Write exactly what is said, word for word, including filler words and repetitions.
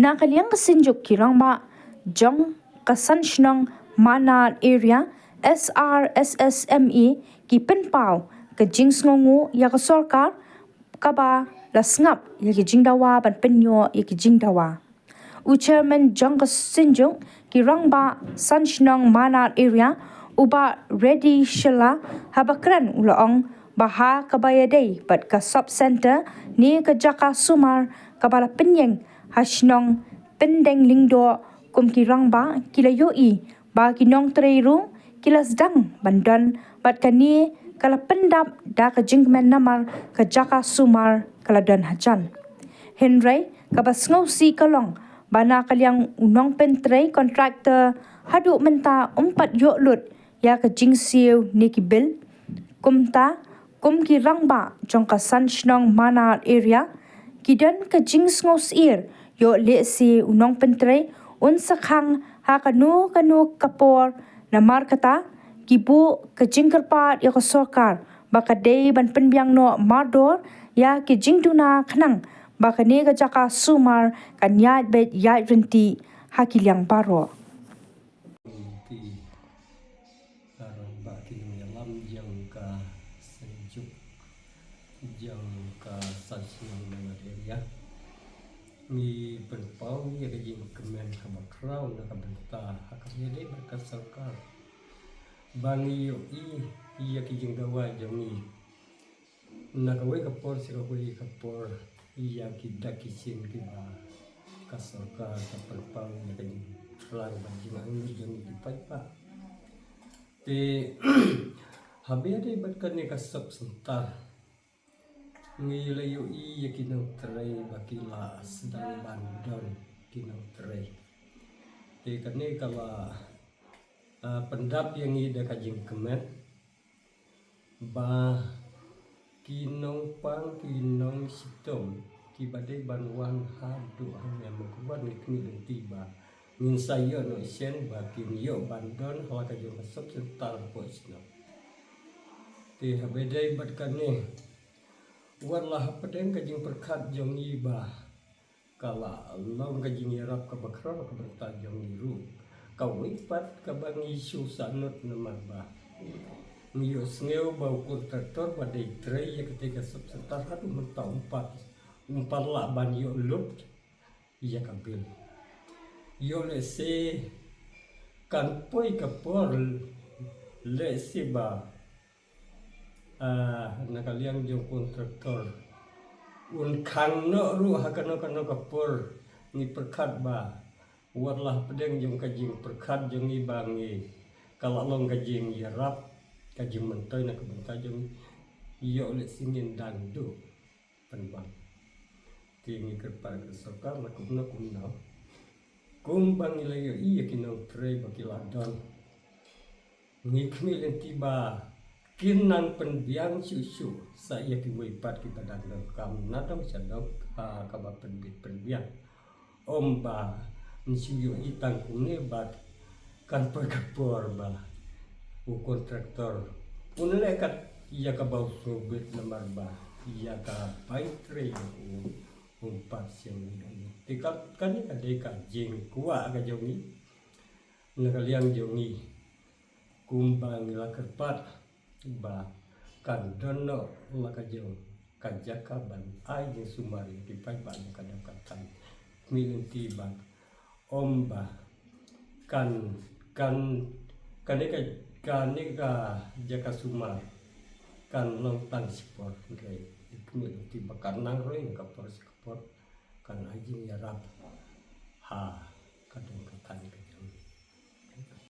Na ka liang ka synjuk ki rangbah jong ka san shnong Manad Area, S R S S M E, ki pynpaw ka jingsngewnguh ïa ka sorkar kaba la sngap ïa ki jingdawa ban pynïoh ïa ki jingdawa. U chairman jong ka synjuk ki rangbah san shnong Manad Area, u Bah Reddy Shylla, haba kren u la ong ba ha kaba ïadei bad ka sub center ne ka jaka sumar kaba la pynïeng ha shnong Pyndeng Lyngdoh, kum ki rangbah ki la ïohi ba ki nongtrei ruh ki la sdang ban don bad kane ka la pyndap da ka jingkmen namar ka jaka sumar ka la don hajan. Hynrei kaba sngewsih ka long ba na ka liang u nongpyntrei contractor haduh mynta um pat ïoh lut ïa ka jingsiew ne ki bill. Kumta, kum ki rangbah jong ka san shnong Manad Area, ki don ka jingsngewsyier ïoh lehse u nongpyntrei un sa khang ha kano kano ka por, namar kata ki buh ka jingkyrpad ïa ka sorkar ba ka dei ban pynbiang noh mardor ïa ki jingduna khnang ba kane ka jaka sumar kan ïaid beit ïaid ryntih ha ki liang baroh. Ki, ah, rangbah ki nongïalam jong ka synjuk jong ka san shnong Manad Area. Ngi pynpaw ïa ka jingkmen kaba khraw na ka bynta ha kaba ïadei bad ka sorkar ba ngi ïohi ïa ki jingdawa jong ngi. Na kawei ka por sha kawei ka por, ïa ki dak ki shin kiba ka sorkar ka pynpaw ïa ka jingthrang bad jingangnud jong ngi ki paidbah. Te haba ïadei bad kane ka sub center, ngi la ïohi ïa ki nongtrei ba ki la sdang ban don ki nongtrei. Te kane ka la, ah, pyndap ïa ngi da ka jingkmen ba ki nongpang ki nongshitom kiba dei ban wan haduh hangne, ma ka wan ngi khmih lynti ba ngin sa ïoh noh shen ba kin ïoh ban don ha la ka jong ka sub center hapoh shnong. Te haba ïadei bad kane, wat la hapdeng ka jingpyrkhat jong ngi ba ka la long ka jingïarap kaba khraw na ka bynta jong ngi ruh. Kawei pat kaba ngi shu sahnud namar ba ngi ïohsngew ba u kontraktor ba dei trei ïa kata ka sub center haduh mynta um pat, um pat lah ban ïoh lut ïa ka bill. Ïoh lehse kan poi ka por lehse ba, ah, na ka liang jong kontraktor un khang noh ruh ha kano kano ka por. Ngi pyrkhat ba wat la hapdeng jong ka jingpyrkhat jong ngi ba ngi ka la long ka jingïarap, ka jingmyntoi na ka bynta jong ngi, ïoh lehse ngin dang duh pynban. Te ngi kyrpad ka sorkar la kumno kumno, kumba ngi la ïohi ïa ki nongtrei ba ki la don, ngi khmih lynti ba kin nang pynbiang shuh shuh sa ïa kiwei pat kiba dang donkam na dong sha dong, ha kaba pynbit pynbiang. Ym ba ngi shu ïohi tang kumne bad kan poi ka por ba u kontraktor un leh kat ïa kaba u sngewbit namar ba ïa ka bai trei u um pat shem. Te ka, kane ka dei ka jingkwah ka jong ngi na ka liang jong ngi. Kumba ngi la kyrpad ba kan don noh la ka jong ka jaka ban ai jingsumar ïa ki paidbah jong ka dong ka thaiñ. Khmih lynti ba ym ba kan, kan, kane ka, kane ka jaka sumar kan long tang shipor, hynrei khmih lynti ba kan nang roi na ka por sha ka por, kan ai jingïarap ha ka dong ka thaiñ.